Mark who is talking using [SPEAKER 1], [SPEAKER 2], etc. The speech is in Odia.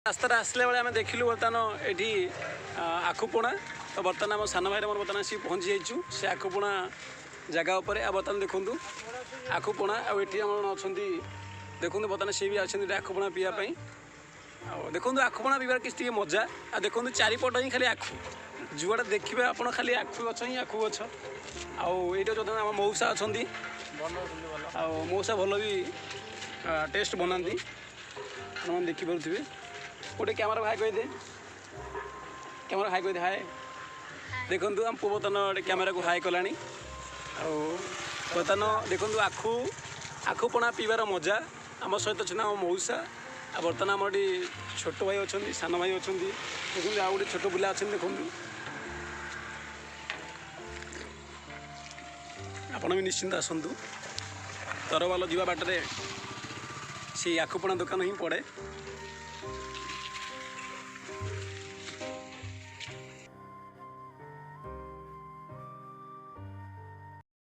[SPEAKER 1] ରାସ୍ତାରେ ଆସିଲା ବେଳେ ଆମେ ଦେଖିଲୁ ବର୍ତ୍ତମାନ ଏଠି ଆଖୁପଣା। ତ ବର୍ତ୍ତମାନ ଆମ ସାନ ଭାଇର ମୋର ବର୍ତ୍ତମାନ ଆସିକି ପହଞ୍ଚି ଯାଇଛୁ ସେ ଆଖୁପଣା ଜାଗା ଉପରେ। ଆଉ ବର୍ତ୍ତମାନ ଦେଖନ୍ତୁ ଆଖୁପଣା, ଆଉ ଏଠି ଆମର ଅଛନ୍ତି, ଦେଖନ୍ତୁ ବର୍ତ୍ତମାନ ସିଏ ବି ଅଛନ୍ତି ଏଠି ଆଖୁପଣା ପିଇବା ପାଇଁ। ଆଉ ଦେଖନ୍ତୁ ଆଖୁପଣା ପିଇବାର କିଛି ଟିକେ ମଜା। ଆଉ ଦେଖନ୍ତୁ ଚାରିପଟ ହିଁ ଖାଲି ଆଖୁ, ଯୁଆଡ଼େ ଦେଖିବେ ଆପଣ ଖାଲି ଆଖୁ ଗଛ ହିଁ ଆଖୁ ଗଛ। ଆଉ ଏଇଟା ଯେଉଁ ଆମ ମଉସା ଅଛନ୍ତି, ଆଉ ମଉସା ଭଲ ବି ଟେଷ୍ଟ ବନାନ୍ତି, ଆପଣମାନେ ଦେଖିପାରୁଥିବେ। ଗୋଟେ କ୍ୟାମେରା ହାଇ କହିଦେ, କ୍ୟାମେରା ହାଇ କହିଦେ, ହାଏ। ଦେଖନ୍ତୁ ଆମ ପୁଅ ବର୍ତ୍ତମାନ ଗୋଟେ କ୍ୟାମେରାକୁ ହାଇ କଲାଣି। ଆଉ ବର୍ତ୍ତମାନ ଦେଖନ୍ତୁ ଆଖୁପଣା ପିଇବାର ମଜା। ଆମ ସହିତ ଅଛନ୍ତି ଆମ ମଉସା, ଆଉ ବର୍ତ୍ତମାନ ଆମର ଏଠି ଛୋଟ ଭାଇ ଅଛନ୍ତି, ସାନ ଭାଇ ଅଛନ୍ତି। ଦେଖନ୍ତୁ ଆଉ ଗୋଟେ ଛୋଟ ପିଲା ଅଛନ୍ତି। ଦେଖନ୍ତୁ ଆପଣ ବି ନିଶ୍ଚିନ୍ତ ଆସନ୍ତୁ, ତରବାଲ ଯିବା ବାଟରେ ସେଇ ଆଖୁପଣା ଦୋକାନ ହିଁ ପଡ଼େ।